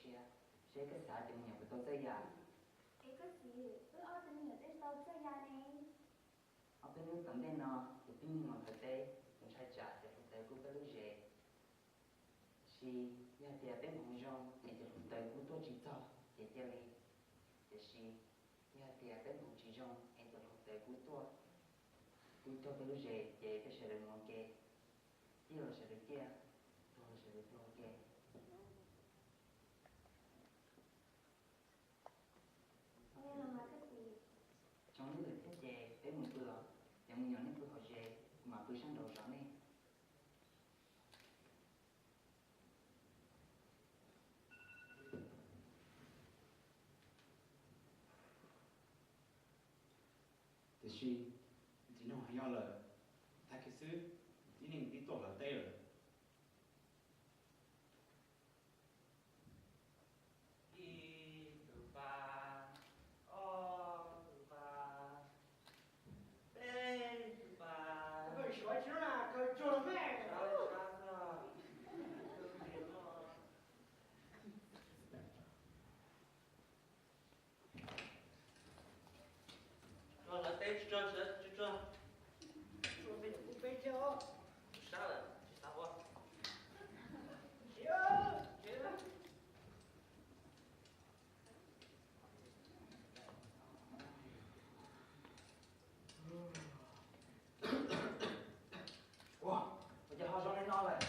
Sia, seb koj xav tias me nyuam puas tau txawj ya? Es koj txiv, wb ob tug me nyuam twb tau txawj ya ne. Ob peb hnub tom ntej no, tus tib neeg los ntawm teb, tus ntshai tsam cov hluav taws kub peb lub zes. Tiam sis yog tias peb hmoov zoo es cov hluav taws kub tuaj tsis txog ces cia li. Tiam sis yog tias peb hmoov tsis zoo es cov hluav taws kub tuaj, kub tuaj peb lub zes ces peb sawv daws mus ua ke. Ciaj los sawv daws ciaj, tuag los sawv daws tuag ua ke. Tsoom nej lwm thiab ces peb mus pw os, cov me nyuam nej pw hauv zes, kuv mam pw sab nraud zov nej. Tiam sis txiv noog hais yog lawm, tag kis xwb tib neeg twb tuaj hlawv teb lawm. Ib tus pas, ob tus pas, peb tus pas. Koj suav tsis lub na, kawg tsuag los me. Sab, sab xwb. Tsuag hlawv teb tsuag tsuag tsuag. Tsuag peb tsuag peb tsuag. Sab lawm tsis xav ua. Ua, ua cas ho zoo li no lawm?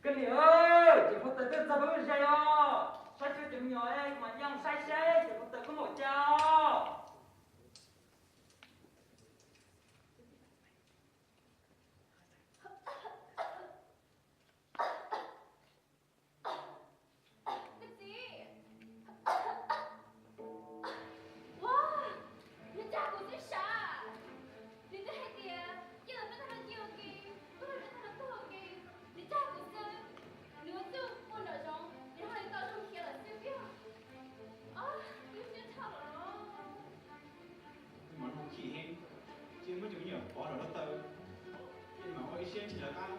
Koj niam, cov hluav taws twb txog peb lub zes os. Saib seb cov me nyuam, kuv mam li saib seb cov hluav taws kub npaum cas os. Koj txiv, ua, nws cag kuv xwb sav. Nws twb hais tias cia los peb tag los cia ua ke, tuag los peb tag los tuag ua ke. Nws cag kuv xwb. Nws ua txuj ua nraum zoov, nws ho li tau zoo khiav lawm xwb tiag. Ob, twb siab tshaj lawm los. Mas nug chim heev, cia muab cov me nyuam pov rau hluav taws, ces mam ua ib siab ntsig lawv qab.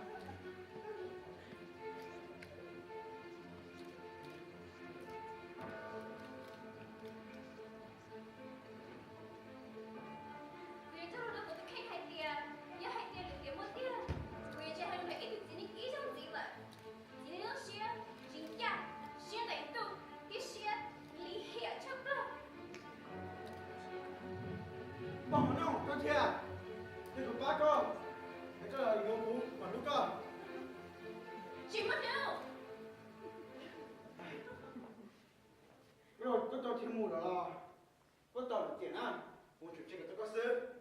Kuv yuav cog lus rau kuv tus kheej hais tias, yog hais tias lwm tiam muaj tiag, kuv yuav tsis hais lus rau ib tug txiv neej ib zaug ntxiv lawm. Txiv neej lub siab tsis ncaj, siab ntev ntuj thiab siab lim hiam tshaj plaws. Pog Hmoob Nooj, koj thiab, yog kuv pab koj, es koj yuav kuv kom hlub koj. Tsis muaj hnub. Koj tau thiaj mus lawm los? Koj tau lwm tiam na, kuv tsum tseg kom tau koj xwb.